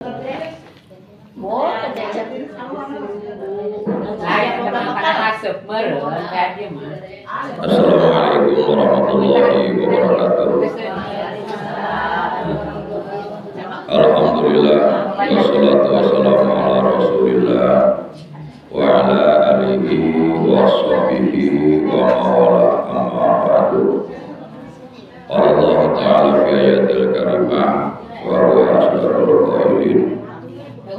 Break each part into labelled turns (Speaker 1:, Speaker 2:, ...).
Speaker 1: Assalamualaikum warahmatullahi wabarakatuh. Alhamdulillah, wassalatu wassalamu ala rasulillah wa ala alihi wa sahbihi wa mawala, amma ba'du. Allah ta'ala fi ayatil karimah wa huwa asrarul qailin.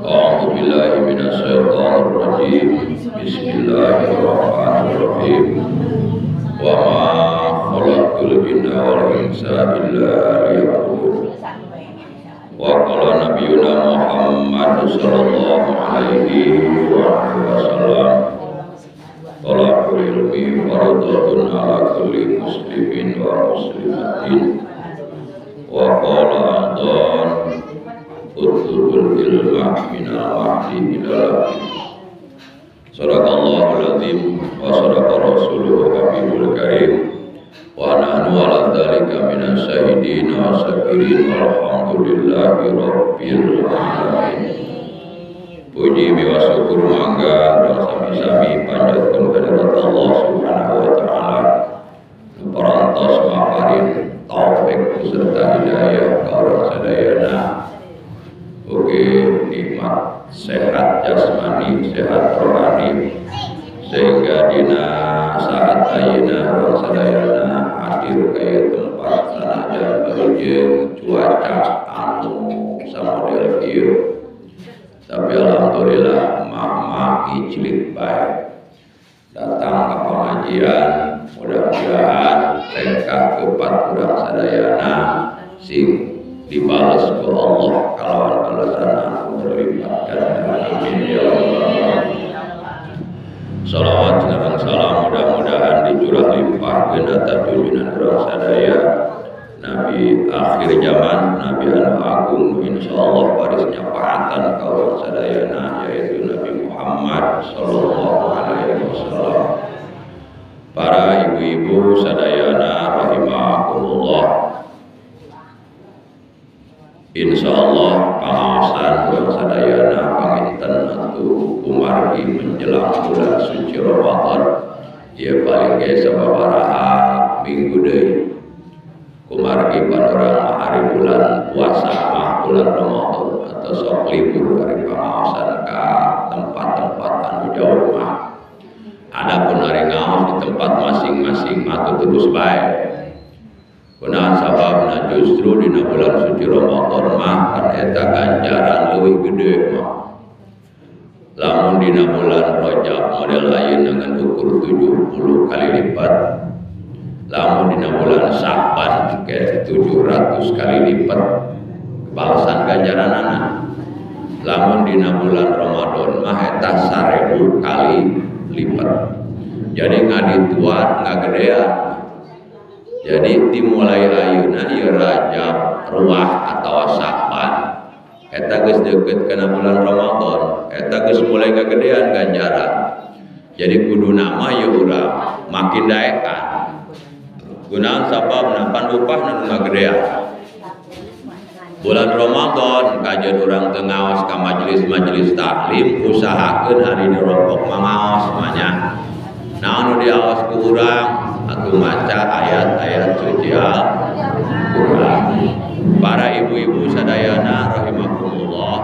Speaker 1: A'udzu billahi minasyaitonir rajim. Bismillahirrahmanirrahim. Wa ma khalaqtul jinna wal insa illa liya'budun. Wa qala nabiyuna Muhammad sallallahu alaihi wasallam, talabul ilmi fardhatun ala kulli muslimin wa muslimatin. Wa qala aidan, utlubul ilma minal mahdi ilal lahdi. Sadaqallahul azim wa sadaqa rasuluhu habibul karim. Wa nahnu ala dzalika minas syahidin wa syakirin walhamdulillahi rabbil alamin. Puji biwa syukur mangga dan sami-sami panjatkeun kehadirat Allah Subhanahu wa taala. Parantos maparin taufik beserta hidayah ka urang sadayana. Oke, nikmat sehat jasmani, sehat rohani, sehingga dina saat ayeuna urang sadayana hadir ka ieu tempat sanajan jeung cuaca anu samodel kieu. Tapi alhamdulillah mama iclik bae datang ke pengajian, mudah-mudahan lengkah kepat urang sadayana sing dibales ku Allah kalawan balasan anu berlipat ganda. Amin ya Allah. Salawat sareng salam mudah-mudahan dicurah limpahkeun atas junjungan urang sadaya Nabi akhir zaman, Nabi anu agung, insyaallah baris nyafaatan ka urang sadayana, yaitu Nabi Muhammad sallallahu alaihi wasallam. Para ibu-ibu sadayana rahimakumullah, insyaallah pangaosan urang sadayana panginten atuh kumargi menjelang bulan suci Ramadan ieu paling ge sababaraha minggu deui. Kumargi pan urang hari bulan puasa mah bulan Ramadan atau sok libur hari pangaosan ka tempat-tempat anu jauh mah. Adapun hari ngaos di tempat masing-masing mah terus bae. Kunaon sababna justru dina bulan suci Ramadan mah kan eta ganjaran leuwih gede mah. Lamun dina bulan Rajab model ayeuna ngan ukur 70 kali lipat. Lamun dina bulan Sya'ban ke 700 kali lipat balasan ganjaranana. Lamun dina bulan Ramadan mah eta 1000 kali lipat. Jadi ngadituan ngagedean. Jadi dimulai ayeuna ieu Rajab, Ruwah atawa Sya'ban eta geus deukeut kana bulan Ramadan, eta geus mulai ngagedean ganjaran. Jadi kuduna mah ieu urang makin daekan. Kunaon sababna pan upahna nu ngagedean. Bulan Ramadan kajeun urang teu ngaos ka majelis-majelis taklim, usahakeun hari di rompok mah ngaos mah nya. Naon nu diaos ku urang? Atuh maca ayat-ayat suci Al-Qur'an. Para ibu-ibu sadayana rahimakumullah,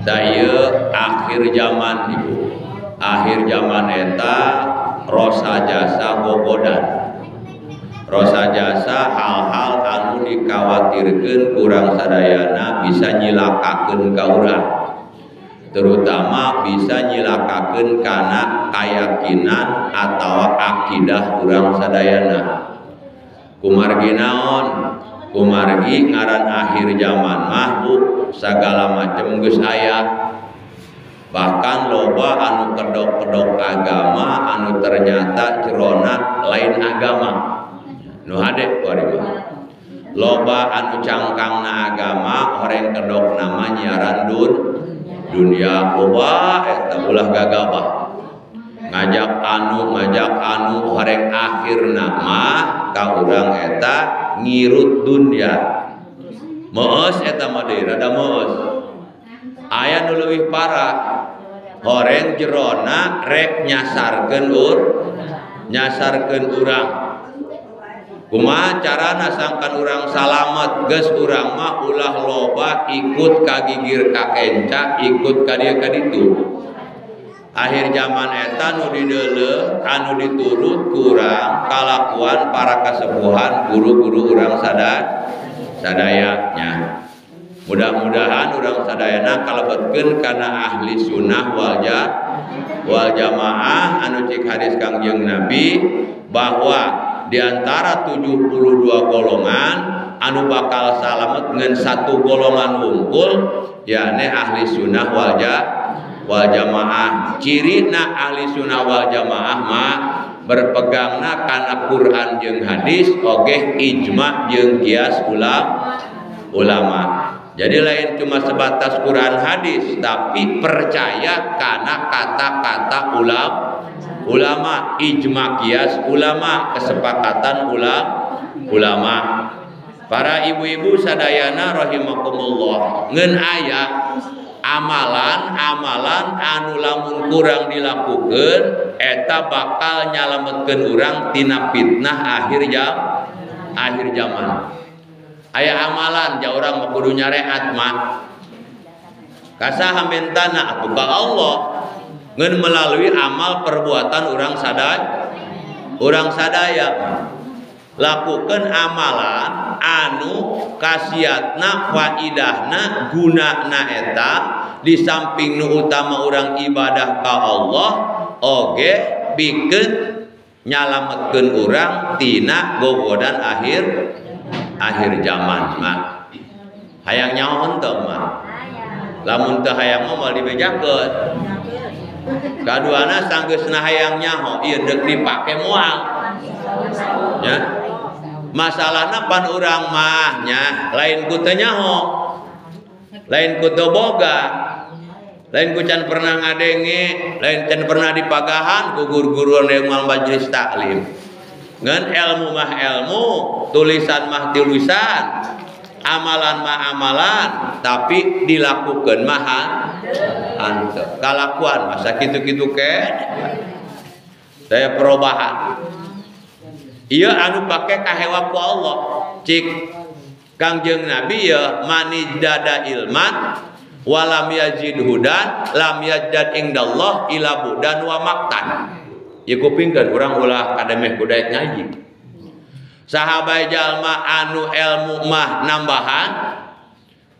Speaker 1: ieu akhir zaman ibu. Akhir zaman eta rosa jasa gogodan. Rosa jasa hal-hal anu dikhawatirkeun kurang sadayana bisa nyilakakeun ka urang. Terutama bisa nyilakakeun kana kayakinan atau akidah urang sadayana. Kumargi naon? Kumargi ngaran akhir zaman mah bu sagala macem geus aya. Bahkan loba anu kedok-kedok agama anu ternyata jerona lain agama. Nu hade kuari mah. Loba anu cangkangna agama horeng kedok nama nyiaran dunia loba eta ulah gagabah. Ngajak anu horeng akhirna mah ka urang eta ngirut dunia. Meus eta mah deui rada meus. Aya nu leuwih parah horeng jerona rek nyasarkeun nyasarkeun urang. Kumaha carana sangkan urang salamet geus urang mah ulah loba ikut kagigir kakenca ikut ka dieu ka ditu. Akhir zaman eta nu dideuleu anu diturut kurang kalakuan para kasepuhan guru-guru urang sadaya nya. Mudah-mudahan urang sadayana kalebetkeun kana ahli sunnah wal jamaah anu cik hadis Kangjeng Nabi bahwa di antara 72 golongan anu bakal salamet ngan satu golongan wungkul yakni ahli sunnah wal jamaah. Cirina ahli sunnah wal jamaah mah berpegangna kana Quran jeung hadis oge ijma jeung kias ulama. Jadi lain cuma sebatas Quran hadis tapi percaya kana kata-kata ulama, ijma kias ulama, kesepakatan ulama. Para ibu-ibu sadayana rahimakumullah, ngeun aya amalan-amalan anu lamun kurang dilakukeun eta bakal nyalametkeun urang tina fitnah akhir zaman. Aya amalan ja urang mah kudu nyareat mah. Kasaha mentana atuh ka Allah ngeun melalui amal perbuatan urang sadaya. Lakukan amalan anu khasiatna faidahna gunana eta di samping nu utama urang ibadah ka Allah oge pikeun nyalametkeun urang tina gogodan akhir zaman mah. Hayang nyaho henteu mah. Lamun teu hayang mah moal dibejakeun. Kaduana sanggeusna hayang nyaho ieu deuk dipake moal. Ya. Masalahna pan urang mah nya lain ku teu nyaho. Lain ku teu boga. Lain ku can pernah ngadenge, lain can pernah dipagahan ku guru-guruan yang majelis taklim. Ngan ilmu mah ilmu, tulisan mah tulisan, amalan mah amalan, tapi dilakukan mah henteu. Kalakuan masa kitu-kitu keneh. Saya perubahan. Ieu anu pake kahewa ku Allah. Cik Kangjeng Nabi ya manizdada ilman walam yazid hudan lam yazdad indallah ila budan wa maktan. Ieu kupingkeun urang ulah kademeh kudaek ngaji. Sahabat jalma anu ilmu mah nambahan,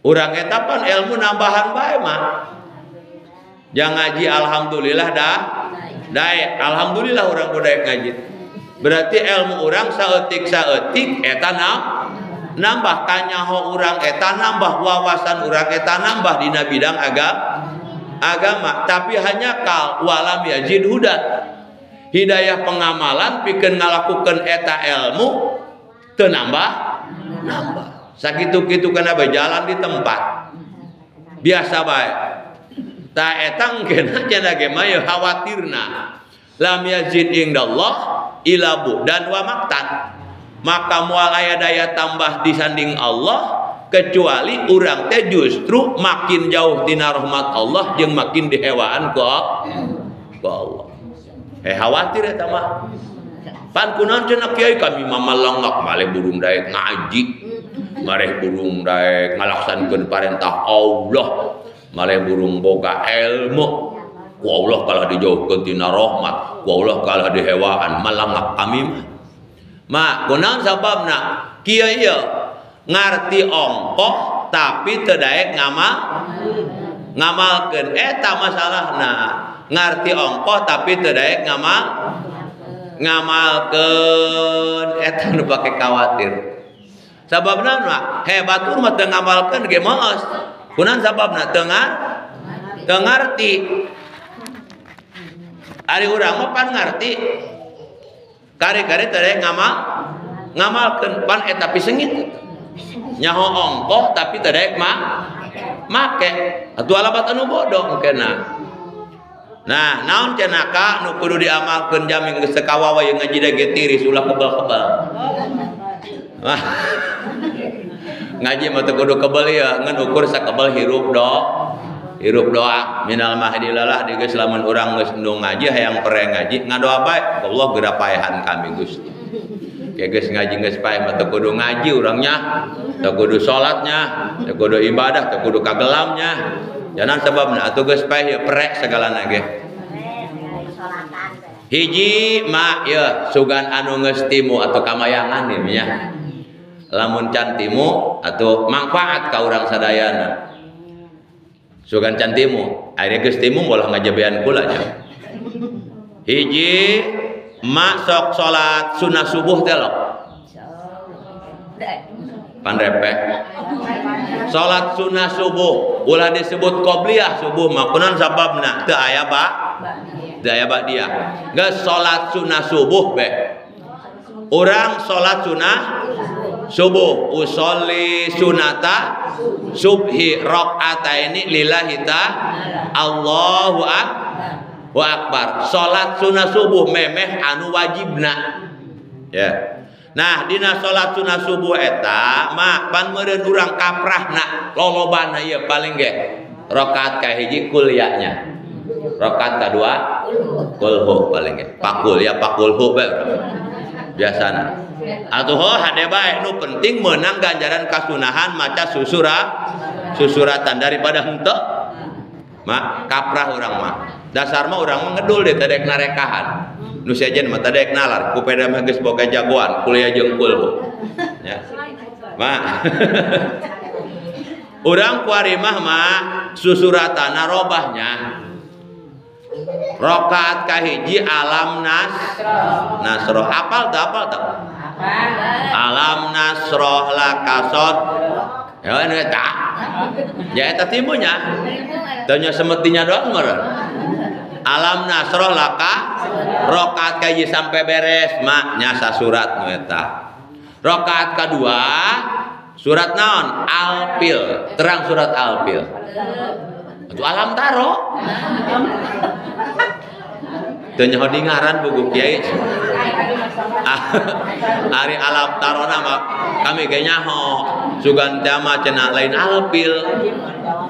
Speaker 1: urang eta pan ilmu nambahan bae mah. Jang ngaji alhamdulillah dah. Daek alhamdulillah urang kudaek ngaji. Berarti ilmu urang saeutik-saeutik eta nambah kanyaho urang eta nambah wawasan urang eta nambah dina bidang agama, tapi hanya kal walam yazid huda. Hidayah pengamalan pikeun ngalakukeun eta ilmu teu nambah. Sakitu-kitu kana berjalan di tempat. Biasa bae. Ta eta engkeuna cenah ge mah khawatirna. Lam yazid indallah ila bu'dan wa maktan. Maka moal aya daya tambah disanding Allah kecuali urang teh justru makin jauh tina rahmat Allah jeung makin dihewaan ku Allah. Khawatir eta mah. Pan kunaon cenah kiai kami mah malengak maleh burung daek ngaji, mareh burung daek ngalaksankeun parentah Allah, maleh burung boga ilmu. Ku Allah kalah dijauhkeun tina rahmat, ku Allah kalah dihewaan, malangak kami mah. Ma kunaon sababna? Kieu ieu ngarti ongkoh tapi teu daek ngamalkeun eta masalahna. Ngarti ongkoh tapi teu daek ngamalkeun eta nu pake khawatir. Sababna mah hebat mah teu ngamalkeun ge meus. Kunaon sababna? Teu ngarti. Ari urang mah pan ngarti. Kari-kari teu daek ngamalkeun pan eta pisengit. Nyaho ongkoh tapi teu daek make. Atuh alabat anu bodoh engkena. Nah, naon cenah ka nu kudu diamalkeun jamin geus teu kawawa ye ngaji da ge tiris ulah kebal-kebal. Ngaji mah teu kudu kebal ya, ngan ukur sakebal hirup do. Hirup doa minal mahdi lalah di geus lamun urang geus endung ngaji hayang pere ngaji ngadoa bae Allah geura paehan kami Gusti. Ke geus ngaji geus paeh mah teu kudu ngaji urangnya, teu kudu salatnya, teu kudu ibadah, teu kudu kagelamnya. Jangan sebabna atuh geus paeh ieu perek sagalana ge. Hiji mak ya sugan anu geus timu atau kamayangan ieu nya. Lamun can timu atau manfaat ka urang sadayana. Sugan can timu, ari geus timu molah ngajabean kula nya. Hiji mak sok salat sunah subuh teh lok. Panrepeh. Salat sunah subuh ulah disebut qobliyah subuh mah kunaon sababna teu aya ba? Teu aya ba'diyah. Geus salat sunah subuh be. Urang salat sunah subuh usolli sunata subhi rakaataini lillahi ta'ala Allahu akbar. Salat sunah subuh memeh anu wajibna ya. Nah dina salat sunah subuh eta mah pan meureun urang kaprahna lolobana ieu paling ge rakaat kahiji kuliahnya, rakaat kadua kulhu paling ge pakul ya pakulhu bae biasana. Atuh hade bae nu penting menang ganjaran kasunahan maca susuratan daripada henteu mak kaprah urang mah. Dasar mah urang mah ngedul deh teu dek narekahan. Nu sejen mah teu dek nalar ku peda mah geus boga jagoan kuliah jeung kulhu. Ya. Mak. Urang kuari mah mah susuratana robahnya. Rakaat kahiji alam nasroh apal teu apal teu? Alam nasroh lakasod ya ini eta ya eta timunya tanya semetinya doang meureun. Alam nasroh laka rakaat kahiji sampai beres mak nya sasurat nu eta. Rakaat kadua surat naon? Alfil. Terang surat Alfil. Itu alam taro. Teu nyaho di ngaran buku kiai. Ari alam tarona mah kami ge nyaho. Sugan teh mah cenah lain alfil.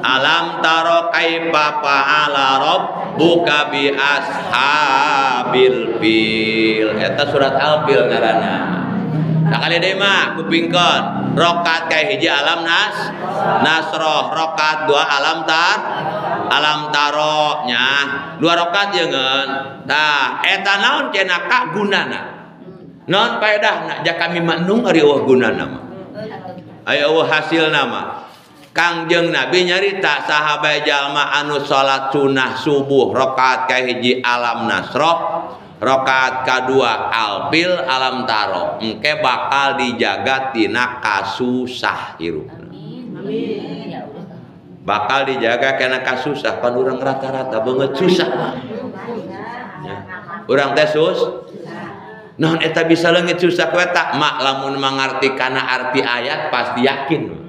Speaker 1: Alam taro kaifa fa'ala rabbuka bi ashabil fil. Eta surat Alfil ngaranna. Sakali deui mah kupingkeun. Rakaat kahiji alam nasroh, rakaat dua alam tar, alam taro nya. Dua rakaat ye ngeun. Tah eta naon cenah ka gunana? Naon paedahna? Ja kami maknung ari eueuh gunana mah. Aya eueuh hasilna mah. Kangjeng Nabi nyarita sahabat jalma anu salat sunah subuh rakaat kahiji alam nasroh, rakaat kadua alfil alam taro, engke bakal dijaga tina kasusah hirupna.
Speaker 2: Amin.
Speaker 1: Bakal dijaga kana kasusah, pan urang rata-rata banget susah. Ya. Urang teh sus. Naon eta bisa leungit susah ku eta? Mak lamun mangarti kana arti ayat pasti yakin.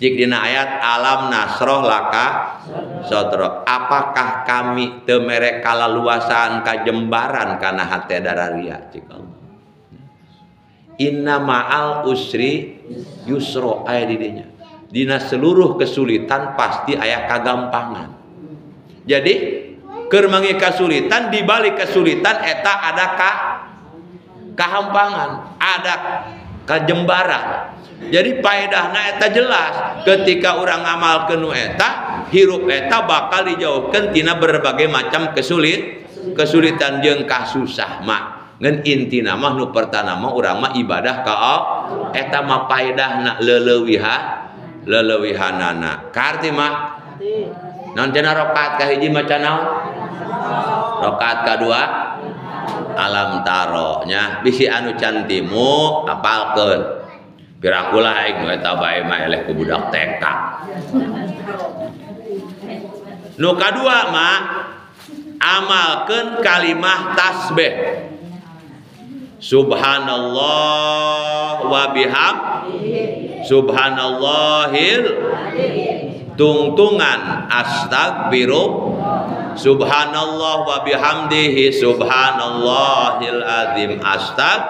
Speaker 1: Jik dina ayat alam nasroh laka sodro, apakah kami teu mere kalaluasaan kajembaran kana hate dararia cik Allah. Inna ma'al usri yusro aya di dinya. Dina seluruh kesulitan pasti aya kagampangan. Jadi keur mangi kasulitan, di balik kesulitan eta ada kahampangan, ada kajembaran. Jadi paedahna eta jelas ketika urang ngamalkeun nu eta, hirup eta bakal dijauhkeun tina berbagai macam kesulitan jeung kasusah mah. Ngan intina mah nu pertama mah urang mah ibadah ka Allah, eta mah paedahna leleuwihanana. Kaarti mah naon cenah rakaat kahiji maca naon? Rakaat kadua alam taro nya bisi anu can timu apalkeun. Pirakulah aing nu eta bae mah eleh ku budak TK. Nu kadua mah amalkeun kalimah tasbih. Subhanallah wa bihamdihi subhanallahil tungtungan astagfirullah subhanallah wa bihamdihi subhanallahil azim astag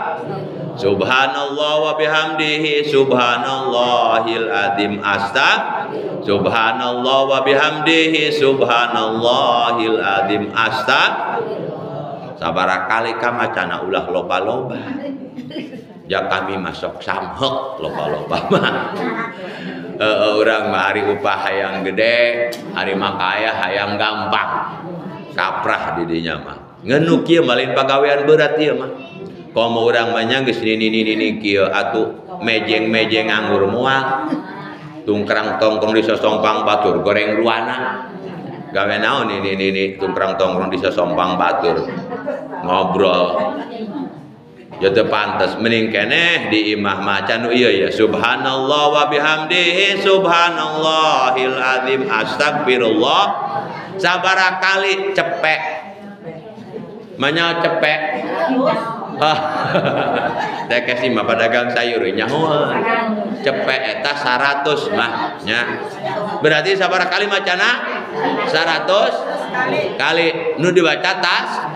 Speaker 1: subhanallah wa bihamdihi subhanallahil azim astag Subhanallah wa bihamdihi subhanallahil azim astag. Sabaraha kali kamacana ulah loba-loba. Ja kami masuk samhek loba-loba mah. Urang mah ari upah hayang gede, ari makaya hayang gampang. Kaprah di dinya mah. Ngeun kieu mah lain pagawean berat ieu mah. Komo urang mah nya geus nini-nini kieu atuh mejeng-mejeng anggur moal. Tungkrang tongkrong di sosompang batur goreng ruana. Gawe naon nini-nini tungkrang tongkrong di sosompang batur. Ngobrol. Ya teu pantes mending keneh di imah maca nu ieu ya subhanallah wa bihamdihi subhanallahil azim astagfirullah. Sabaraha kali cepek. Manya cepek. Teh kasih mah pedagang sayur nyaho. Cepek eta 100 mah nya. Berarti sabaraha kali macana? 100 kali. Nu dibaca tas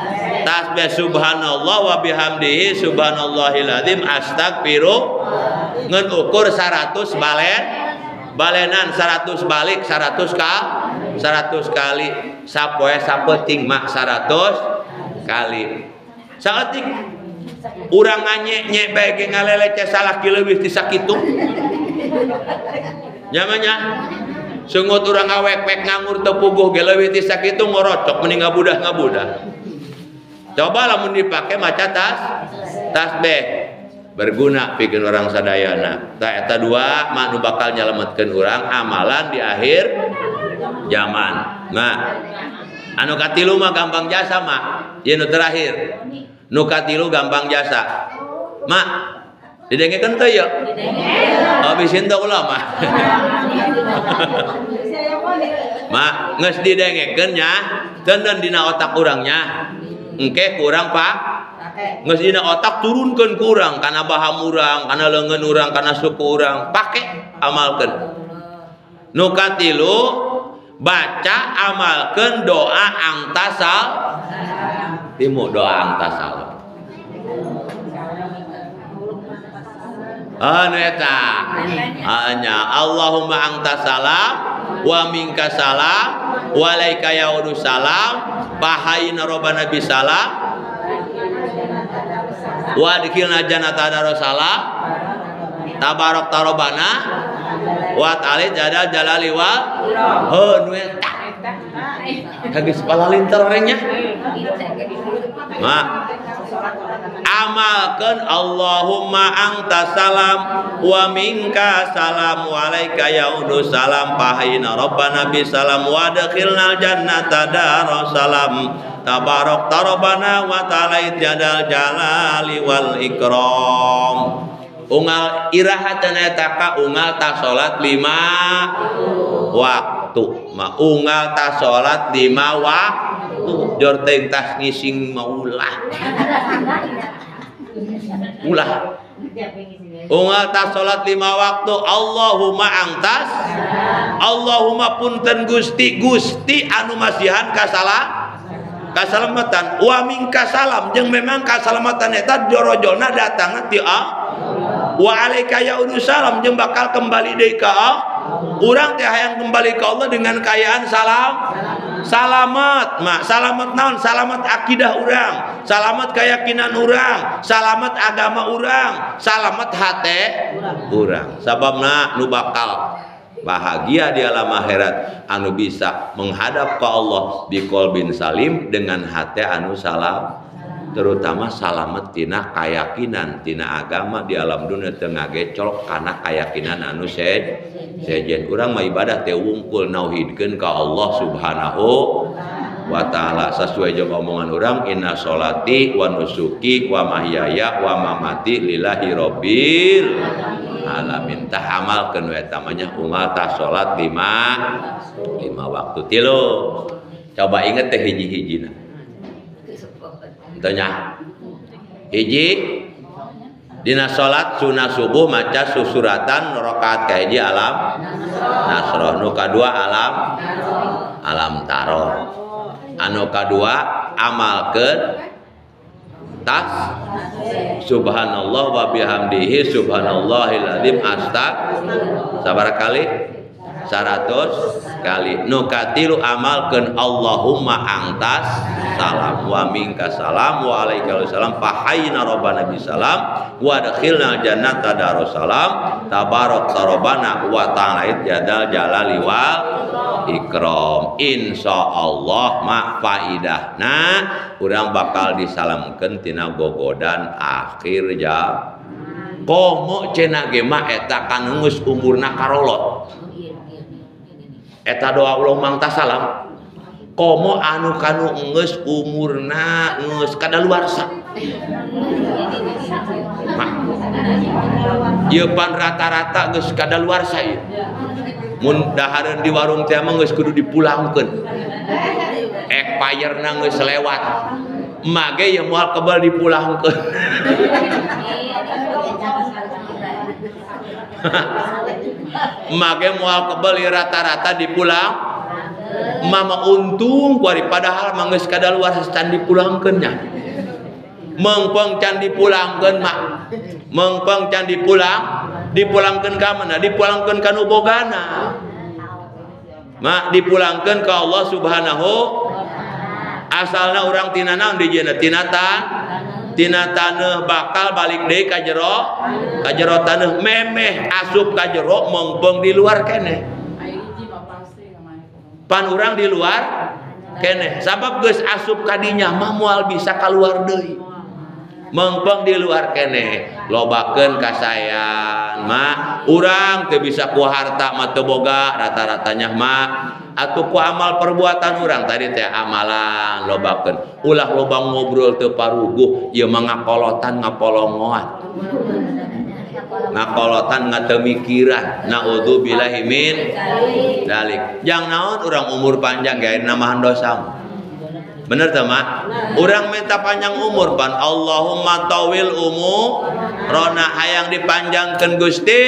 Speaker 1: tasbih subhanallah wa bihamdihi subhanallahil azim astagfirullah. Ngan ukur 100 balen balenan 100 balik 100 kali 100 kali sapoe sapeting mah 100 kali. Saeutik urang nganyek-nyek bae ge ngalelece salah ki leuwih ti sakitu. Nyamanya sungut urang ngawek-wek nganggur teu puguh ge leuwih ti sakitu ngorocok mending ngabudah-ngabudah. Coba lamun dipake maca tas tasbih berguna pikeun urang sadayana. Tah eta dua mah nu bakal nyalametkeun urang amalan di akhir zaman. Nah, anu katilu mah gampang jasa mah. Ieu nu terakhir. Nu katilu gampang jasa. Mak, didengekeun teu yeuh? Oh, bisi henteu ulah mah. Mak, geus didengekeun nya, teuneun dina otak urang nya. Engke kurang pak geus dina otak turunkeun ku urang kana baham urang, kana leungeun urang, kana suku urang, pake amalkeun. Nu katilu baca amalkeun doa angtasal timu doa angtasal. Anu eta hanya Allahumma angtasalam wa minka salam wa alaika yaudu salam bahayna robbana bisalam wa adkhilna jannata darussalam tabarok tarobana wa ta'ala jadal jalali wa heuh nu eta geus palalinter orangnya. Mak amalkeun Allahumma anta salam wa minka salam wa alaika yaudu salam fahina rabbana bisalam wa adkhilnal jannata darussalam tabarok tarobana wa ta'ala jadal jalali wal ikram. Unggal iraha cenah eta ka unggal ta salat 5 waktu. Ma unggal ta salat 5 waktu jor teuing tas ngising maulah. Ulah. Unggal ta salat 5 waktu Allahumma angtas Allahumma punten Gusti Gusti anu masihan kasalah kasalamatan wa minka salam jeung memang kasalamatan eta jorojolna datangna ti Allah wa alaika yaudu salam jeung bakal kembali deui ka Allah. Urang teh hayang kembali ka Allah dengan kaayaan salam salamat mak salamat naon salamat akidah urang salamat keyakinan urang salamat agama urang salamat hate urang sababna nu bakal bahagia di alam akhirat anu bisa menghadap ke Allah bi qalbin salim dengan hate anu salam terutama salamet tina kayakinan tina agama di alam dunia teu ngagecolok kana kayakinan anu sejen. Urang mah ibadah teh wungkul nauhidkeun ka Allah Subhanahu wa taala sasuai jeung omongan urang inna sholati wa nusuki wa mahyaya wa mamati lillahi rabbil alamin. Tah amalkeun we eta mah nya unggal tah salat 5 waktu tilu. Coba inget teh hiji-hijina. Tanya hiji dina salat sunah subuh maca susuratan rakaat kahiji alam nasroh nu kadua alam alam taro anu kadua amalkeun tas subhanallah wa bihamdihi subhanallahil azim astag sabaraha kali 100 kali. Nu katilu amalkeun Allahumma angtas salam wa minka salam wa alaika salam fahayna rabbana bisalam wa adkhilna jannata darussalam tabarak rabbana wa ta'ala jadal jalali wal ikram. Insyaallah mak faidahna urang bakal disalamkeun tina gogodan akhir jam. Komo cenah ge mah eta kan geus umurna karolot. Eta doa Allah mangta salam. Komo anu kanu geus umurna geus kadaluarsa. Mak. Ieu pan rata-rata geus kadaluarsa ieu. Mun dahareun di warung teh mah geus kudu dipulangkeun. Expire-na geus lewat. Mage ye moal kebal dipulangkeun. Mage moal kebal rata-rata dipulang. Mama untung kuari padahal mah geus kadaluarsa can dipulangkeun nya. Mengpeng can dipulangkeun mak. Mengpeng can dipulangkeun ka mana? Dipulangkeun ka nu bogana. Mak dipulangkeun ka Allah Subhanahu. Asalna urang tina naon dijieunna tina taneuh bakal balik deui ka jero taneuh memeh asup ka jero mengpeng di luar keneh. Pan urang di luar keneh sabab geus asup ka dinya mah moal bisa kaluar deui. Mengpeng di luar keneh lobakeun kasayan mak urang teu bisa ku harta mah teu boga rata-ratanya mak atuh ku amal perbuatan urang tadi teh amalan lobakeun ulah loba ngobrol teu paruguh ieu mah ngakolotan ngapolongoan ngakolotan ngatemikiran naudzubillahi min dzalik. Jang naon urang umur panjang ge namahan dosa. Bener teu mak? Urang minta panjang umur pan Allahumma tawil umurona hayang dipanjangkeun Gusti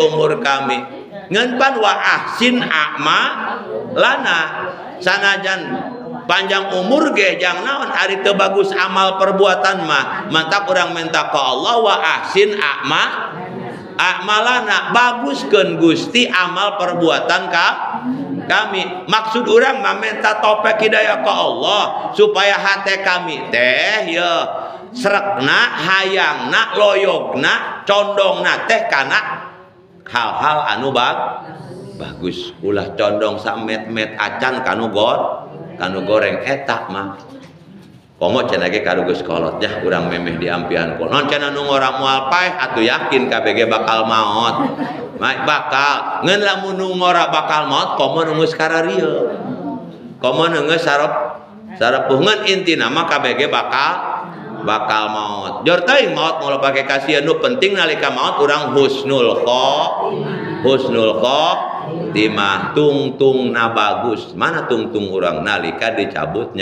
Speaker 1: umur kami. Ngan pan wa ahsin a'ma lana sanajan panjang umur ge jang naon ari teu bagus amal perbuatan mah. Mantap urang minta ka Allah wa ahsin a'ma a'malana baguskeun Gusti amal perbuatan ka kami. Maksud urang mah minta taufik hidayah ka Allah supaya hate kami teh ye srekna hayangna loyogna condongna teh kana hal-hal anu bagus. Ulah condong samet-met acan kanu kanu goreng eta mah. Komo cenah ge karugeus kolot nya urang memeh diampihan ku. Non cenah nu ngora moal paeh atuh yakin KBG bakal maot. Bakal ngan lamun nu ngora bakal maot komo nu geus kararieu. Komo nu geus sarepuh ngan intina mah KBG bakal maot. Jor teuing maot moal pake kasihan nu penting nalika maot urang husnul khotimah tungtungna bagus. Mana tungtung urang nalika dicabut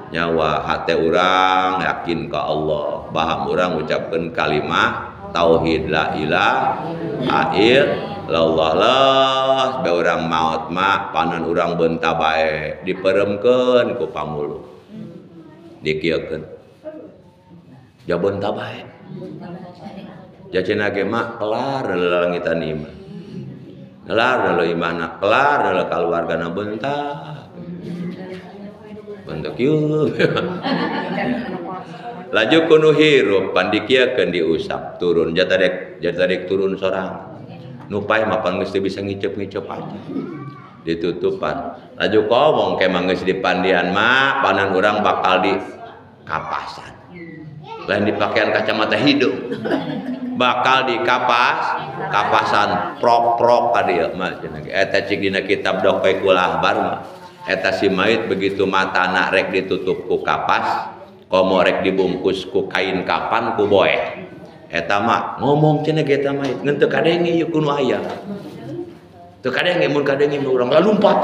Speaker 1: nyawa hate urang yakin ka Allah baham urang ucapkeun kalimah tauhid la ilaha illallah lah bae urang maot mah panon urang beunta bae diperemkeun ku pamuluk dikieukeun ja beunta bae ja cenah ge mah kelar lalangitan imah kelar deuleu imahna kelar deuleu kaluargana beunta bentuk yeuh. Laju kuno hirup pandikiakeun diusap turun jatadek turun sorang. Nu paeh mah pan geus teu bisa ngiceup-ngiceup aja. Ditutupan. Laju ngomong ke mah geus dipandian mah panan urang bakal di kapasan. Lain dipakaian kacamata hidung. Bakal di kapasan prok-prok ka dieu mah cenah. Eta cik dina kitab Doqaiqul Ahbar mah. Eta si mayit begitu matana rek ditutup ku kapas, komo rek dibungkus ku kain kapan ku boeh. Eta mah ngomong cenah ge eta mayit ngan teu kadenge ieu ku nu aya. Teu kadenge mun kadenge mah urang lalumpat.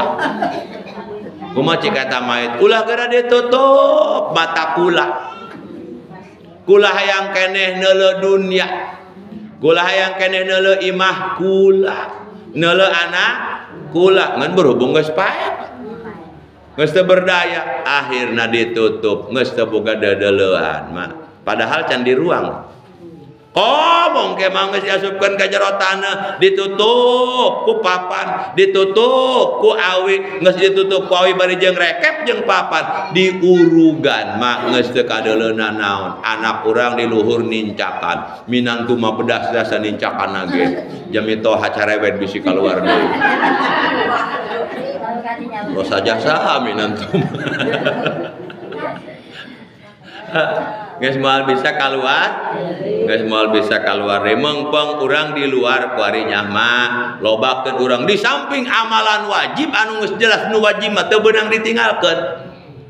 Speaker 1: Kumaha cik eta mayit ulah geura ditutup mata kula. Kula hayang keneh neuleuh dunya. Kula hayang keneh neuleuh imah kula. Neuleuh anak kula ngan berhubung geus paeh. Geus teu berdaya akhirna ditutup geus teu boga dedeleuan mah padahal can di ruang Komong ke mah geus diasupkeun ka jero taneuh, ditutup ku papan, ditutup ku awi, geus ditutup ku awi bari jeung rekep jeung papan, diurugan mah geus teu kadeuleuna naon. Anak urang di luhur nincakan, minantu mah pedas dasa nincakan ge. Jami toha carewet bisi kaluar deui. Dosa jasa minantu. Geus moal bisa kaluar, geus moal bisa kaluar. Mengpeng urang di luar kuari nyahma, lobakeun urang di samping amalan wajib anu geus jelas nu wajib mah teu beunang ditinggalkeun.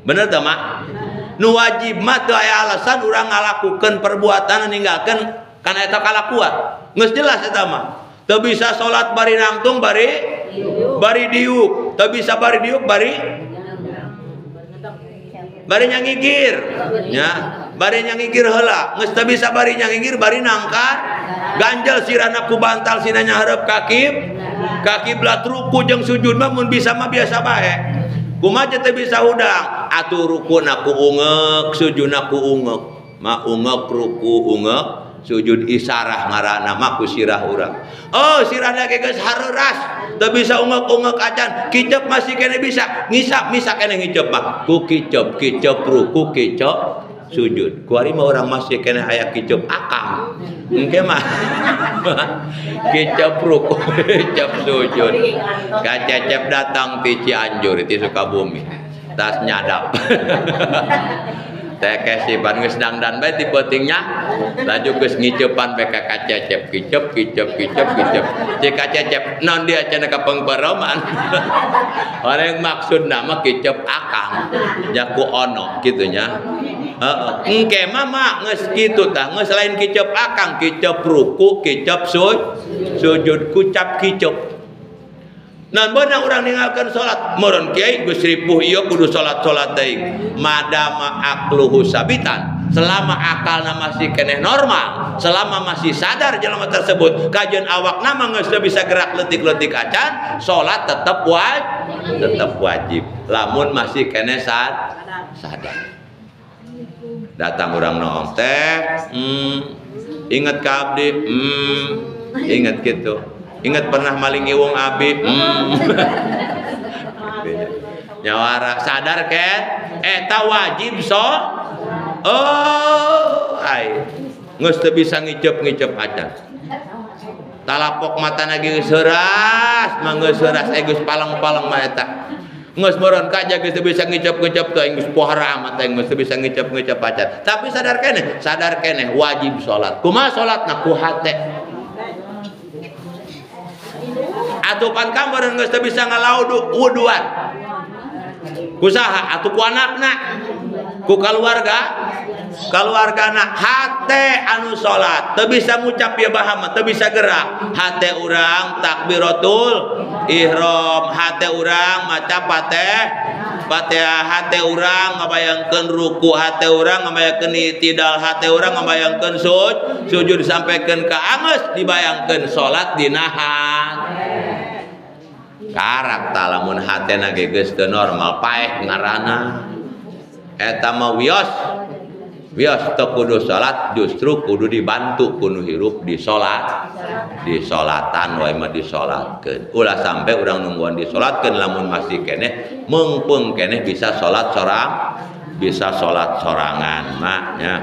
Speaker 1: Bener teu mak? Nu wajib mah teu aya alasan urang ngalakukeun perbuatan ninggalkeun kana eta kalakuan. Geus jelas eta mah. Teu bisa salat bari nangtung bari bari diuk, teu bisa bari diuk bari bari nyangigir nya, bari nyangigir heula, geus teu bisa bari nyangigir bari nangkat ganjel sirana ku bantal sina nyahareup ka kiblat ruku jeung sujud mah mun bisa mah biasa bae. Kumaha teu bisa hudang atuh rukuna ku ungeuk sujudna ku ungeuk mah ungeuk ruku ungeuk sujud isarah ngaranna mah ku sirah urang. Oh sirahna ge geus hareuras teu bisa ungeuk-ungeuk acan kicep masih kene bisa ngisap bisa kene ngicep mah ku kicep kicep ruku kicep sujud. Kuari mah urang masih kene aya kicep akang engke mah kicep ruku kicep sujud. Kacecep datang ti Cianjur ti Sukabumi tas nyadap. Teh kesipan geus dangdan bae ti peutingnya laju geus ngicepan bae ka kacecep kicep kicep kicep kicep cek kacecep naon dia cenah ka pengperoman. Orang maksudna mah kicep akang nya ku ono kitu nya. Heeh engke mah mah geus kitu tah geus lain kicep akang kicep ruku kicep sujud kucap kicep. Nah beunang urang ninggalkeun salat meureun kiai geus ripuh ieu kudu salat-salat teuing madama akluhu sabitan, selama akalna masih keneh normal, selama masih sadar jelema tersebut kajeun awakna mah geus teu bisa gerak leutik-leutik acan salat tetep wajib, tetep wajib lamun masih keneh sadar. Datang urang noong teh inget ka abdi inget kitu. Ingat pernah maling iwung abi. Nyawara sadar ken eta wajib so. Oh ai geus teu bisa ngicep-ngicep acan. Talapok matana ge geus heuras, mah geus heuras geus paleng-paleng mah eta. Geus meureun kaja geus teu bisa ngicep-ngicep teh geus pohara amat teh geus teu bisa ngicep-ngicep acan. Tapi sadar keneh wajib salat. Kumaha salatna ku hate. Atupan kamar geus teu bisa ngalaudu wuduan. Ku saha? Atuh ku anakna, ku kaluarga, kaluargana hate anu salat teu bisa ngucap ieu bahama, teu bisa gerak. Hate urang takbiratul ihram, hate urang maca Fatihah, hate urang ngabayangkeun ruku, hate urang ngabayangkeun i'tidal, hate urang ngabayangkeun sujud sampaikan ka angeus dibayangkeun salat dina hate. Karak ta lamun hatena ge geus teu normal paeh ngaranna. Eta mah wios. Wios teu kudu salat justru kudu dibantu ku nu hirup di salat. Di salatan wae mah disalatkeun. Ulah sampe urang nungguan disalatkeun lamun masih keneh meungpeung keneh bisa salat sorang, bisa salat sorangan mah nya.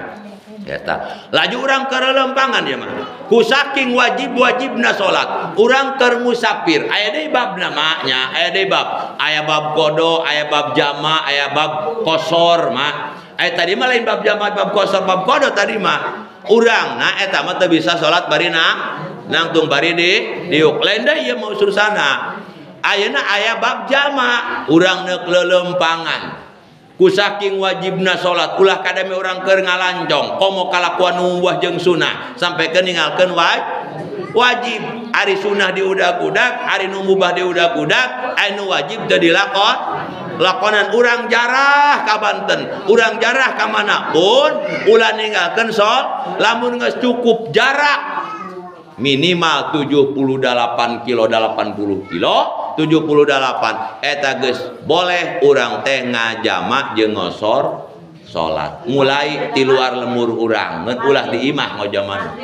Speaker 1: Eta laju urang keur lempangan ya mah. Ku saking wajib-wajibna salat, urang keur musafir. Aya deui babna mah nya, aya deui bab. Aya bab qada, aya bab jama, aya bab qasar mah. Aya tadi mah lain bab jama, bab qasar, bab qada tadi mah. Urang na eta mah teu bisa salat bari nangtung bari di diuk. Lain deui ieu mah urusanna. Ayeuna aya bab jama, urang neuk lelempangan. Ku saking wajibna salat ulah kadame urang keur ngalancong komo kalakuan nu buah jeung sunah sampai ke ninggalkeun wajib. Ari sunah diudag-udag, ari nu mubah diudag-udag, ari nu wajib teu dilakon lakonan. Urang jarah ka Banten, urang jarah ka mana pun ulah ninggalkeun salat lamun geus cukup jarak minimal 78 kilo 80 kilo 78 eta geus boleh urang teh ngajama jeung ngosor Salat mulai ti luar lemur urang ngan ulah di imah ngojaman.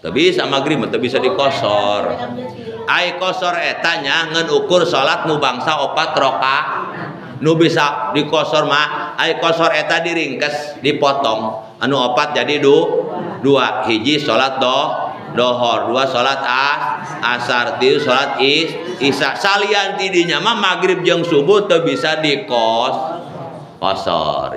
Speaker 1: Teu bisa maghrib teu bisa dikosor. Ai kosor eta nya ngan ukur salat nu bangsa 4 rakaat. Nu bisa dikosor mah ai kosor eta diringkes dipotong anu 4 jadi 2 hiji salat dohor 2 salat asar 3 salat isya salian ti dinya mah maghrib jeung subuh teu bisa dikosor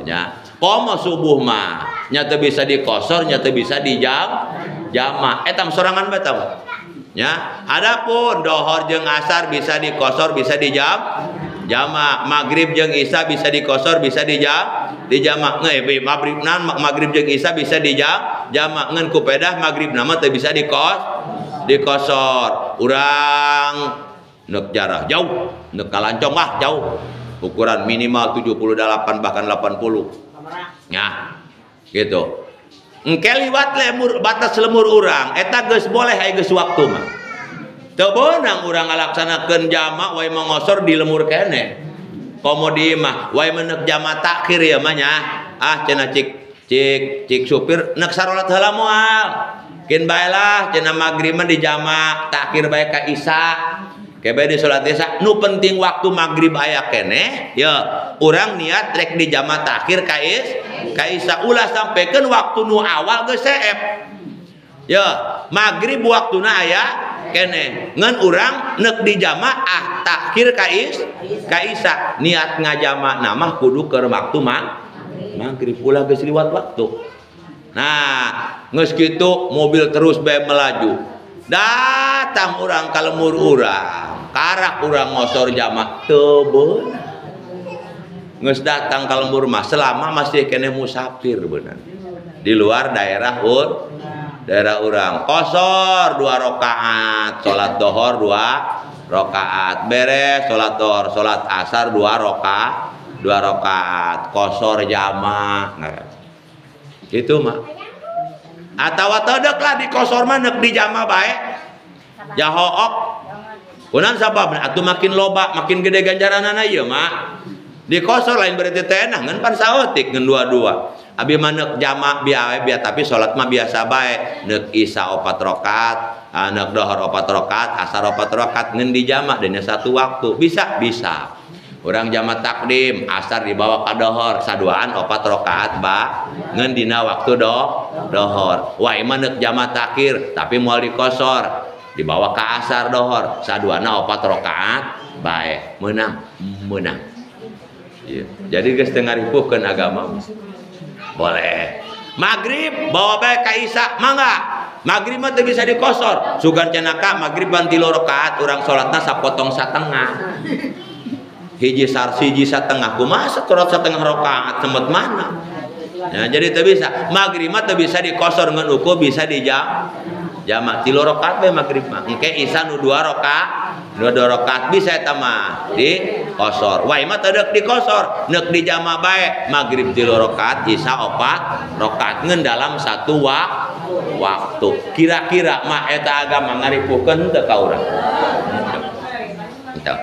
Speaker 1: nya. Komo subuh mah nya teu bisa dikosor nya teu bisa dijam jama eta sorangan bae tah nya. Adapun dohor jeung asar bisa dikosor bisa dijam jama, maghrib jeung isya bisa dikosor bisa dijam dijama. Nge maghrib nan maghrib jeung isya bisa dijam jama ngan ku pedah maghrib nama teu bisa dikosor. Urang neuk jarah jauh neuk kalancong mah jauh ukuran minimal 78 bahkan 80 nya gitu. Engke liwat lemur batas lemur urang eta geus boleh aya geus waktu mah. Teu beunang urang ngalaksanakeun jama wae mangosor di lemur keneh. Komo di imah wae menek jama takhir ya mah nya. Ah cenah cik cik supir nek sarolat heula moal. Keun bae lah cenah maghrib mah di jama takhir bae ka isya. Ke bae di salat isya nu penting waktu maghrib aya keneh ya urang niat rek di jama takhir ka isya ulah sampekeun waktu nu awal geus seep. Ya maghrib waktuna aya keneh ngan urang nek di jamaah takhir ka isya niat ngajama nama kudu keur waktu maghrib ulah geus liwat waktu. Nah geus kitu mobil terus bae melaju datang urang ka lemur urang karak urang ngosor jamaah teu beunang geus datang ka lembur mah selama masih keneh musafir beunang di luar daerah daerah urang kosor 2 rakaat salat dohor 2 rakaat beres salat dohor salat asar 2 rakaat kosor jamaah nah, gitu mah atawa teu lah di kosor mah neuk di jamaah bae jahook kunaon sababna atuh makin loba makin gede ganjaranana ieu mah di kosor lain berarti teh enak ngan pan saeutik ngan dua-dua. Abi mah neuk jama bieu tapi salat mah biasa bae neuk isya 4 rakaat neuk dohor 4 rakaat asar 4 rakaat ngan di jama dina satu waktu bisa bisa. Urang jama takdim asar dibawa ka dohor saduaan 4 rakaat ba ngan dina waktu dohor. Wae mah neuk jama takhir tapi moal dikosor dibawa ka asar dohor saduana 4 rakaat bae meunang meunang. Ya. Jadi geus teu ngaripuhkeun agama. Boleh. Maghrib bawa bae ka isya mangga. Maghrib mah teu bisa dikosor. Sugan cenaka maghrib ban 3 rakaat urang salatna sapotong satengah. Hiji siji satengah kumaha salat satengah rakaat semet mana? Ya, jadi teu bisa. Maghrib mah teu bisa dikosor ngan ukur bisa dijam jamak 3 rakaat bae maghrib mah. Engke isya nu 2 rakaat, 2 rakaat bisa eta mah di kosor. Wae mah teu deuk dikosor, neuk dijama bae maghrib 3 rakaat, isya 4 rakaat ngan dalam satu waktu. Kira-kira mah eta agama ngaripuhkeun teu ka urang. Henteu.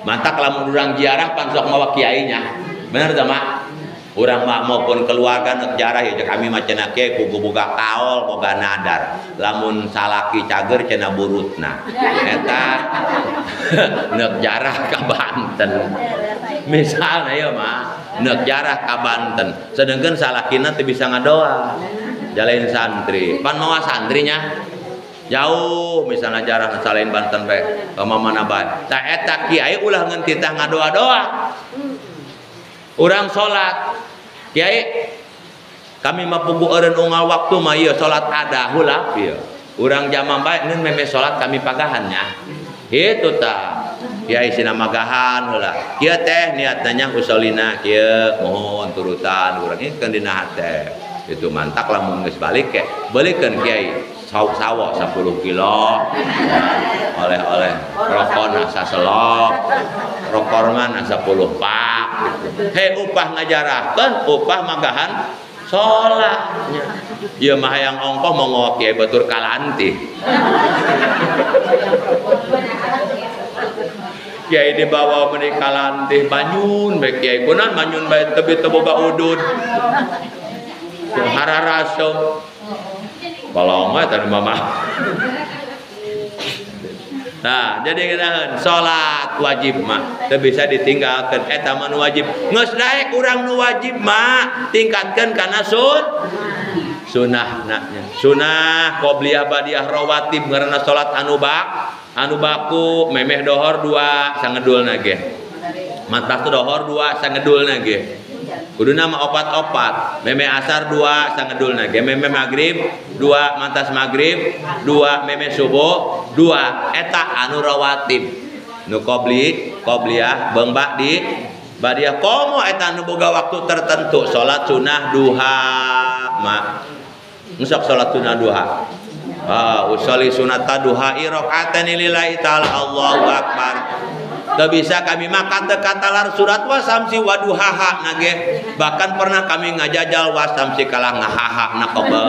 Speaker 1: Mantak lamun urang ziarah pan sok mawa kiainya. Bener teu mak? Urang mah maupun keluarga neuk jarah ya kami mah cenah kiai kudu boga kaol boga nadar. Lamun salaki cager cenah burutna. Eta neuk jarah ka Banten. Misalna ieu mah neuk jarah ka Banten. Sedengkeun salakina teu bisa ngadoa. Jalain santri. Pan mawa santrinya jauh misalnya jarah salain Banten bae ka mana bae. Tah eta kiai ulah ngan titah ngadoa-doa. Urang salat kiai kami mah puguh eureun unggal waktu mah ieu salat ada heula ieu. Urang jama bae ngeun meme salat kami pagahan nya. Kitu tah. Kiai sina magahan heula. Kieu teh niatna nya usolina kieu mohon turutan urang ieu keun dina hate. Itu mantak lamun geus balik ke belikeun kiai sawo 10 kilo oleh-oleh rokona saselok rokorman 10 pak gitu. Hei upah ngajarahkeun upah magahan sholatnya. Ieu mah hayang ongkoh mau ngawa kiai batur kalanti. Kiai dibawa meuni kalantih manyun bae kiai kunaon manyun bae teu teu boga udud. Hararasem. Kolong mah tadi mama. Nah, jadi ngeunaheun salat wajib mah teu bisa ditinggalkeun eta mah nu wajib. Geus daek urang nu wajib mah tingkatkeun kana sunah na nya. Sunah qobliyah badiah rawatib ngaranna salat anu bak anu baku memeh dohor dua sangedulna ge. Matak dohor dua sangedulna ge. Kuduna mah opat-opat, meme asar dua sangedulna ge, meme magrib dua mantas magrib dua meme subuh dua eta anu rawatib. Nu qobli, qobliyah beung ba'di badiah komo eta anu boga waktu tertentu salat sunah duha mah. Sok salat sunah duha. Ah, usolli sunata duha rakaataini lillahi ta'ala Allahu akbar. Teu bisa kami mah teu katalar surat wasamsi waduhaha nage. Bahkan pernah kami ngajajal wasamsi kalah ngahaha na kobel.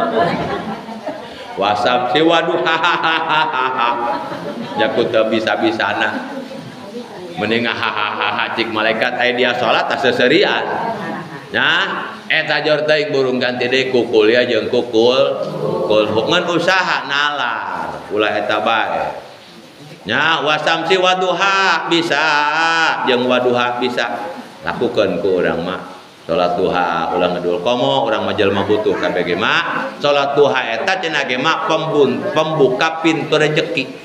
Speaker 1: Wasamsi waduhaha. Jaku teu bisa-bisana. Mending ngahahaha cik malaikat aya dia salat tah seserian. Nah, eta jor teuing burung ganti deui kukul ya jeung kukul kul ngan usaha nalar ulah eta bae. Nya wasamsi waduha bisa jeung waduha bisa lakukeun ku urang mah salat duha ulah ngedul komo urang mah jelema butuh kabeh ge mah salat duha eta cenah ge mah pembuka pintu rejeki.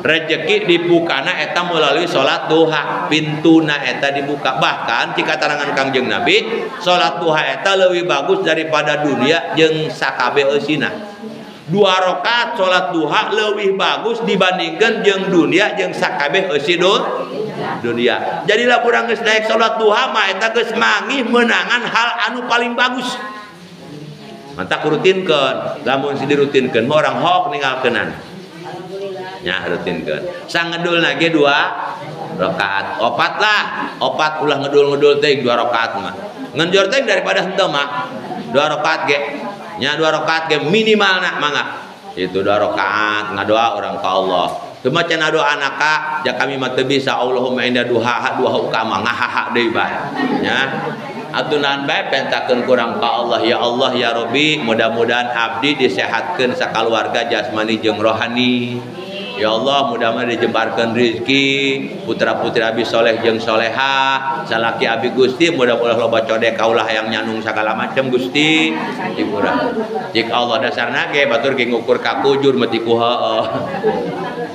Speaker 1: Rejeki dibukana eta melalui salat duha, pintuna eta dibuka. Bahkan jika tarangan Kangjeng Nabi, salat duha eta leuwih bagus daripada dunia jeung sakabeh eusina. 2 rakaat salat duha leuwih bagus dibandingkan jeung dunia jeung sakabeh eusi dunia. Jadilah urang geus daek salat duha mah eta geus mangih meunangan hal anu paling bagus. Mantak rutinkeun, lamun si dirutinkeun mah urang hok ninggalkeunan. Nya rutinkeun. Sangedulna ge 2 rakaat. Opat lah, opat ulah ngedul-ngedul teuing 2 rakaat mah. Ngenjor teuing daripada henteu mah. 2 rakaat ge. Nya 2 rakaat ge minimalna mangga. Itu 2 rakaat ngadoa urang ka Allah. Teu maca doa anaka ja kami mah teu bisa Allahumma inna duha duha ukama ngahaha deui bae. Nya atunan bae pentakeun kurang ka Allah ya Allah ya Rabbi mudah-mudahan abdi disehatkeun sakaluarga jasmani jeung rohani. Ya Allah mudah-mudahan dijembarkeun rezeki putra-putri abi soleh jeung soleha salaki abi Gusti mudah-mudahan loba codek kaulah yang nyanung sagala macam Gusti dikurang jik Allah dasarna ge batur ge ngukur ka kujur mati ku heueuh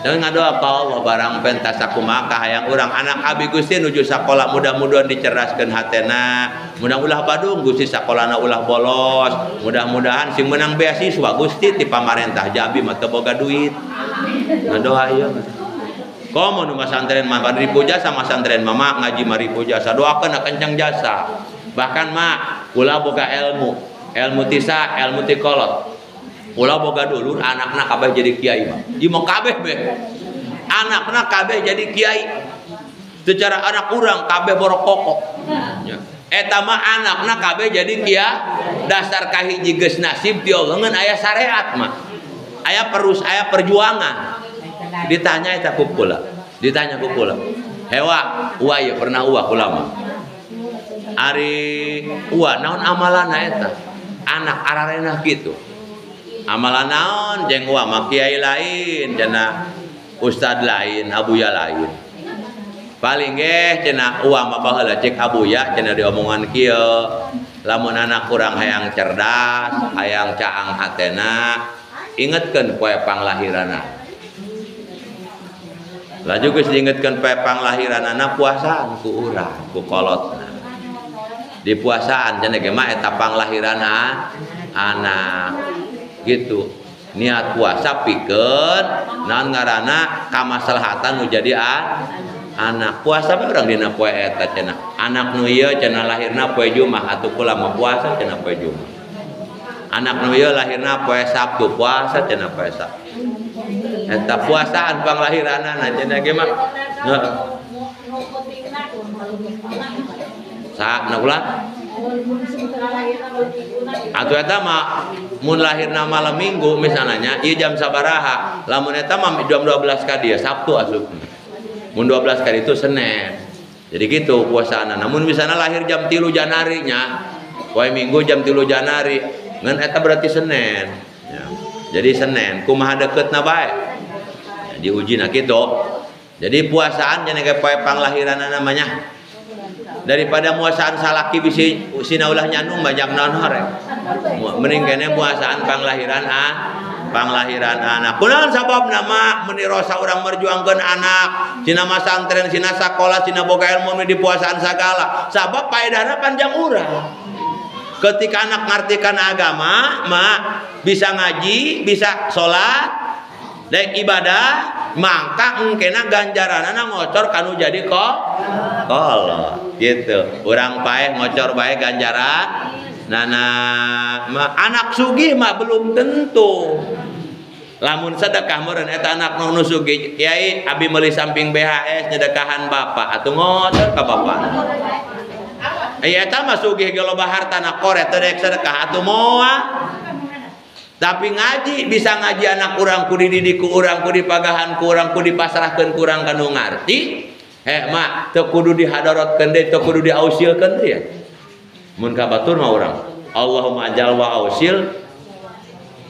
Speaker 1: dan ngadoa ka Allah barang pentas sakumaha hayang urang anak abi Gusti nuju sakola mudah-mudahan dicerdaskeun hatena mudah ulah badung Gusti sakolana ulah bolos mudah-mudahan sing menang beasiswa Gusti ti pamarentah ja abi mah teu boga duit ngadoa ieu komo nu masantren mah ribu jasa masantren mama ngaji mah ribu jasa doakeun kencang jasa bahkan mah ulah boga ilmu ilmu tisa ilmu ti kolot ulah boga dulur anakna kabeh jadi kiai mah ieu mah kabeh be anakna kabeh jadi kiai secara anak urang kabeh borokoko nya eta mah anakna kabeh jadi kiai dasar kahiji geus nasib ti Allah ngan aya syariat mah aya perus aya perjuangan ditanya eta ku kula ditanya ku kula hewa uwa ieu pernah uwa kula mah ari uwa naon amalanna eta anak ararenah kitu amalan naon jeung uwa mah kiai lain cenah ustad lain abuya lain paling ge cenah uwa mah baheula cek abuya cenah diomongan kieu lamun anak kurang hayang cerdas hayang caang hatena ingetkeun poe panglahiranna laju geus diingetkeun poe panglahiranana puasaan ku urang ku kolotna di puasaan cenah ge mah eta panglahiranna anak gitu niat puasa pikeun naon ngaranna kamaslahatan nu jadi anak puasa bae urang dina poe eta cenah anak nu ieu cenah lahirna poe Jumat atuh kula mah puasa cenah poe Jumat anak nu ieu lahirna poe Sabtu puasa cenah poe Sabtu eta puasaan panglahiranana cenah ge mah heeh sa na kula atuh eta mah mun lahirna malam Minggu misalnya ieu jam sabaraha lamun eta mah jam 12 ka dieu Sabtu asupna Mun 12 kali itu Senin. Jadi gitu puasana. Namun misalnya lahir jam 3 Januari nya, poe Minggu jam 3 Januari, ngan eta berarti Senin. Ya. Jadi Senin kumaha deketna bae. Ya, diujina kitu. Jadi puasaan cenah ge poe panglahiranna namanya. Daripada muasaan salaki bisi sina ulah nyandung banyak naon hore. Mending kene muasaan panglahiran panglahiran anak. Kunaon sababna mah meuni rosa urang merjuangkeun anak, sina masantren, sina sakola, sina boga ilmu di puasaan sagala. Sabab paedahna panjang urang. Ketika anak ngartikan agama, mak bisa ngaji, bisa salat, dek ibadah, mangka engkena ganjaranana ngocor kanu jadi kolot gitu. Urang paeh ngocor bae ganjaran. Nana anak sugih mah belum tentu. Lamun sedekah meureun eta anak nu sugih, kiai abi meuli samping BHS nyedekahan bapak atuh ngocor ka bapak. Aya eta mah sugih ge loba hartana koret teu daek sedekah atuh moal. Tapi ngaji bisa ngaji anak urang ku dididik ku urang ku dipagahan ku urang ku dipasrahkeun ku urang kanu ngarti. Mak teu kudu dihadorotkeun deui, teu kudu diausilkeun deui ya. Mun ka batur mah urang Allahumma ajal wa ausil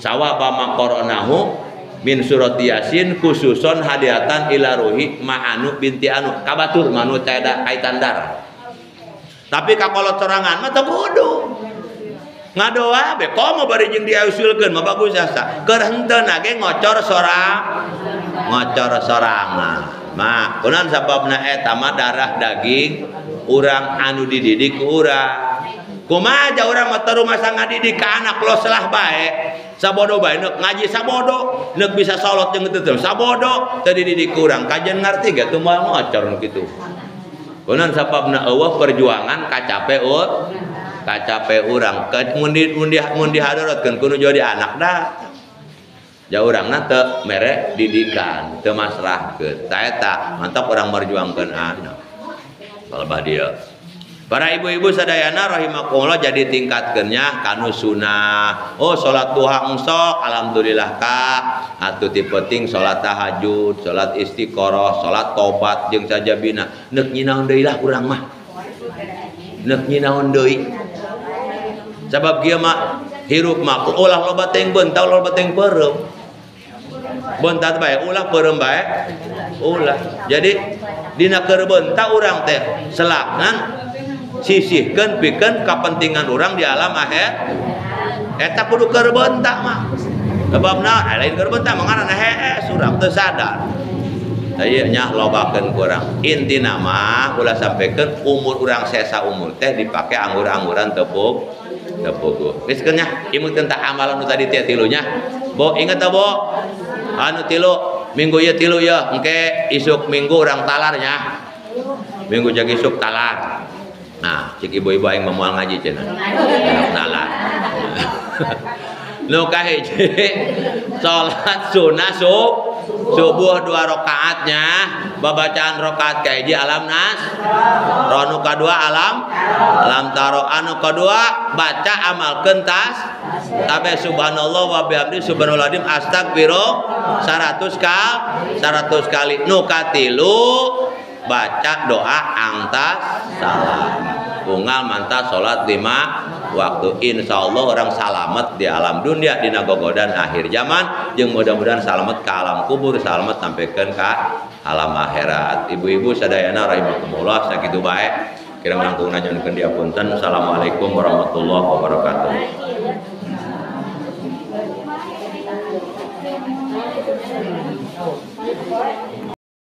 Speaker 1: sawaba ma qara'nahu min surati Yasin khususon hadiatan ila ruhi ma'anu binti anu ka batur mah nu teu ada kaitan darah. Tapi ka kolot sorangan mah teu kudu. Ngadoa be komo bari jeung diausilkeun mah bagus asa. Keur henteu na ge ngocor sorang, ngocor sorangan. Mah kunaon sababna eta mah darah daging urang anu dididik ku urang. Kumaha aja urang mah teu rumasa ngadidik ka anak los lah bae. Sabodo bae neuk ngaji sabodo, neuk bisa salat jeung teu sabodo, teu dididik ku urang. Kajian ngarti ge teu moal ngocor nu kitu. Kunaon sababna eueuh perjuangan kacape kacape urang. Mun dihadorotkeun kudu jadi anak dah. Ja urangna teu mere didikan, teu masrahkeun. Ta eta mantap urang merjuangkeun anak. Balbah dia. Para ibu-ibu sadayana rahimakumullah jadi tingkatkeunnya kanu sunah. Oh salat duha engso alhamdulillah ka. Atuh ti penting salat tahajud, salat istiqoroh, salat tobat jeung sajabina. Neuk nyinaon deui lah urang mah. Neuk nyinaon deui. Sabab kieu mah hirup mah ulah loba teuing beunta ulah loba teuing peureum. Beunta bae ulah peureum bae ulah. Jadi dina keur beunta urang teh selaknan sisihkeun pikeun kapentingan urang di alam akhir. Eta kudu keur beunta mah. Sebabna lain keur beunta mah ngaranna hees urang teu sadar. Tah nya lobakeun ku urang. Intina mah ulah sampekeun umur urang sesa umur teh dipake anggur-angguran tepuk tepugu. Geus keun nya imut tentang amalan nu tadi teh tilunya. Bo inget teh bo? Anu tilu minggu ieu tilu ya, engke isuk minggu urang talar nya. Minggu jag isuk talar. Nah, cik ibu-ibu aing mah moal ngaji cenah. Talar. Nu kahiji salat sunah subuh 2 rakaatnya, babacaan rakaat kahiji alam nas, nu kadua alam taro, anu kadua baca amalkeun tas tabe subhanallah wa bihamdi subhanallah azim astagfirullah 100 kali. Nu katilu baca doa angtas salam. Unggal mantap salat 5 waktu. Insyaallah orang salamet di alam dunia dina gogodan akhir zaman jeung mudah-mudahan salamet ke alam kubur, salamet sampaikan ke alam akhirat. Ibu-ibu sadayana rahimakumullah sakitu bae kirang langkung nanyunkeun diapunten. Assalamualaikum warahmatullahi wabarakatuh.